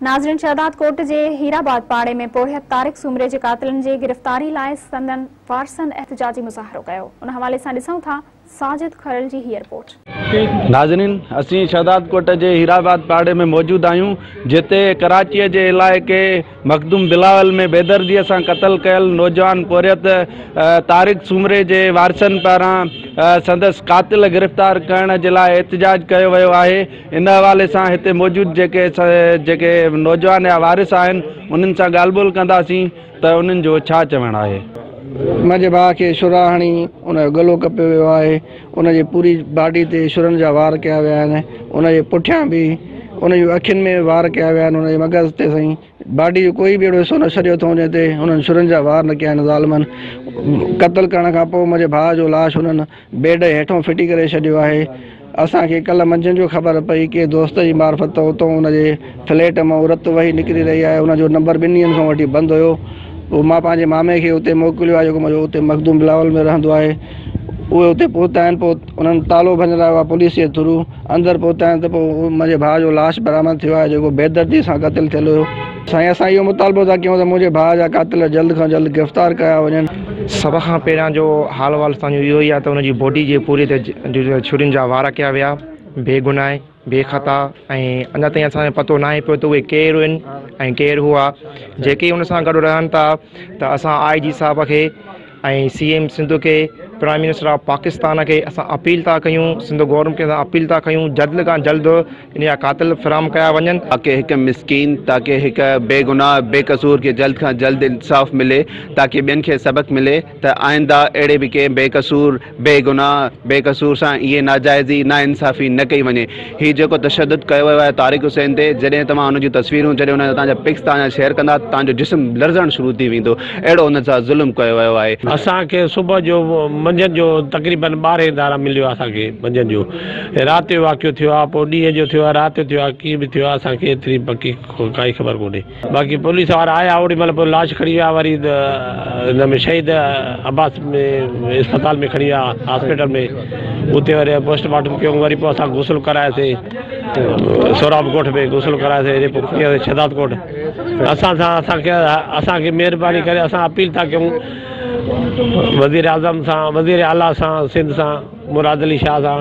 ناظرين شهداد ڪوٽ جي هيرآباد پاڙي ۾ پورهيت طارق سومري جي قاتلن جي گرفتاري لاء سندن وارثن احتجاجي مظاهرو ڪيو. ان حوالي سان ڏسون ٿا ساجد کرل جي هيء رپورٽ. ناظرين اسين شهداد ڪوٽ جي هيرآباد پاڙي ۾ موجود آهيون جتي ڪراچيء جي علائقي مخدوم بلاول ۾ بيدرديء سان قتل ڪيل نوجوان پورهيت طارق سومري جي وارثن پاران سندس قاتل گرفتار ڪرڻ جي لاء احتجاج ڪيو ويو آهي. ان حوالي سان هتي موجود جيڪي جيڪي نوجوان يا وارث آهن انهن سان ڳالهه ٻولهه ڪنداسين ته انهن جو ڇا چوڻ آهي. منهنجي ڀاء کي ڇرا هڻي ان جو ڳلو ڪپيو ويو آهي، ان جي پوري باڊي تي ڇرن جا وار ڪيا ويا آهن، ان جي پٺيان به ان جون اکين ۾ وار ڪيا ويا آهن، ان جي مغز تي سائين باڊي جو ڪوئي به اهڙو حصو نه ڇڏيو اٿئون جنهن تي انهن ڇرن جا وار نه ڪيا آهن. ظالمن قتل ڪرڻ کان پوء منهنجي ڀاء جو لاش انهن بيڊ جي هيٺون ڦٽي ڪري ڇڏيو آهي. اسان کي ڪلهه منجهند جو خبر پئي ڪنهن دوست جي معرفت ته اتان ان جي فليٽ مان رت وهي نڪري رهي آهي. ان جو نمبر ٻن ڏينهن کان وٺي بند هيو. پوء مان پنهنجي مامي کي اتي موڪليو آهي جيڪو منهنجو اتي مخدوم بلاول ۾ رهندو آهي. اهي اتي پهتا آهن پوء انهن تالو ڀڃرايو آهي پوليس جي ٿرو اندر پهتا آهن ته پوء منهنجي ڀاء جو لاش برآمد ٿيو آهي جيڪو بيدردي سان قتل ٿيل هيو. سائين اسان اهو مطالبو ٿا ڪيون ته منهنجي ڀاء جا قاتل جلد کان جلد گرفتار ڪيا وڃن. سڀ کان پهريان جو حال احوال اسان جو اهو ئي آهي ته ان جي باڊي جي پوري تي ڇرين جا وار ڪيا ويا بي گناهه بي خطا ۽ اڃا تائين اسان کي پتو ناهي پيو ته اهي ڪير آهن ۽ ڪير هئا جيڪي ان سان گڏ رهن ٿا ته اسان آء جي صاحب کي ۽ سي ايم سنڌ کي پرائم منسٽر آف پاڪستان کي اسان اپيل ٿا ڪيون سنڌ گورنمينٽ کي اسان اپيل ٿا ڪيون جلد کان جلد ان جا قاتل فراهم ڪيا وڃن. تاڪه هڪ مسڪين تاڪه هڪ بيگناهه بيقصور کي جلد کان جلد انصاف ملي تاڪه ٻين کي سبق ملي ته آئنده اهڙي به ڪنهن بيقصور بيگناهه بيقصور سان ائين ناجائزي ناانصافي نه ڪئي وڃي هي جيڪو تشدد ڪيو ويو آهي طارق حسين تي جڏهن توهان ان جون تصويرون جڏهن ان جا توهان جا پڪس توهان جا شيئر ڪندا توهان جو جسم لرزڻ شروع ٿي ويندو اهڙو ان سان ظلم ڪيو ويو آهي. اسان کي صبح جو منجهند جو تقريبن ٻارهين ڌاران مليو آهي اسان کي منجهند جو رات جو واقعو ٿيو آهي پوء ڏينهن جو ٿيو آهي رات جو ٿيو آهي ڪيئن به ٿيو آهي اسان کي ايتري پڪي ڪائي خبر ڪونهي باقي پوليس وارا آيا اوڏي مهل پوء لاش کڻي ويا وري هن ۾ شهيد عباس ۾ اسپتال ۾ کڻي ويا هاسپيٽل ۾ اتي وري پوسٽ مارٽم ڪيون وري پوء اسان غسل ڪراياسي سهراب ڳوٺ ۾ غسل ڪراياسي وري پوء کڻي آياسي شهداد ڪوٽ اسان سان اسان کي اسان کي مهرباني ڪري اسان اپيل ٿا ڪيون وزير اعظم سان وزير اعليٰ سان سنڌ سان مراد علي شاهه سان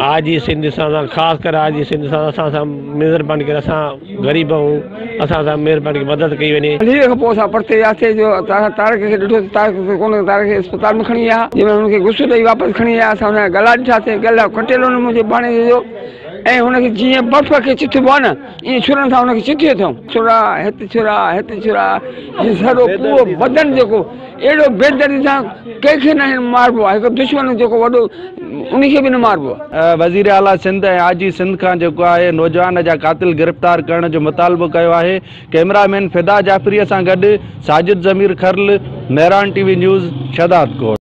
آء جي سنڌ سان خاص ڪري آء جي سنڌ سان اسان سان مهرباني ڪري اسان غريب آهيون اسان سان مهرباني ڪري مدد ڪئي وڃي. انهيء کان پوء اسان پرتي وياسين جو طارق کي ڏٺو ته طارق کي ڪونه طارق کي اسپتال ۾ کڻي ويا جنهن مهل هن کي غسل ڏئي واپس کڻي آيا اسان هن جا ڳلا ڏٺاسين ڳلا ڪٽيل هن منهنجي ڀاڻيجي جو ۽ هن کي جيئن برف کي چٿبو آهي نه ائين ڇرن سان هن کي چٿيو اٿئون. ڇرا هت ڇرا هت ڇرا جي سڄو پورو بدن جيڪو اهڙو بيدردي سان ڪنهن کي نه ماربو آهي هڪ دشمن جيڪو وڏو ان کي به نه ماربو آهي. وزير اعليٰ سنڌ ۽ آء جي سنڌ کان جيڪو آهي نوجوان جا قاتل گرفتار ڪرڻ جو مطالبو ڪيو آهي ڪئميرا مين فدا جعفري سان گڏ Sajid Zamir Kharal, Mehran T V news, Shahdadkot.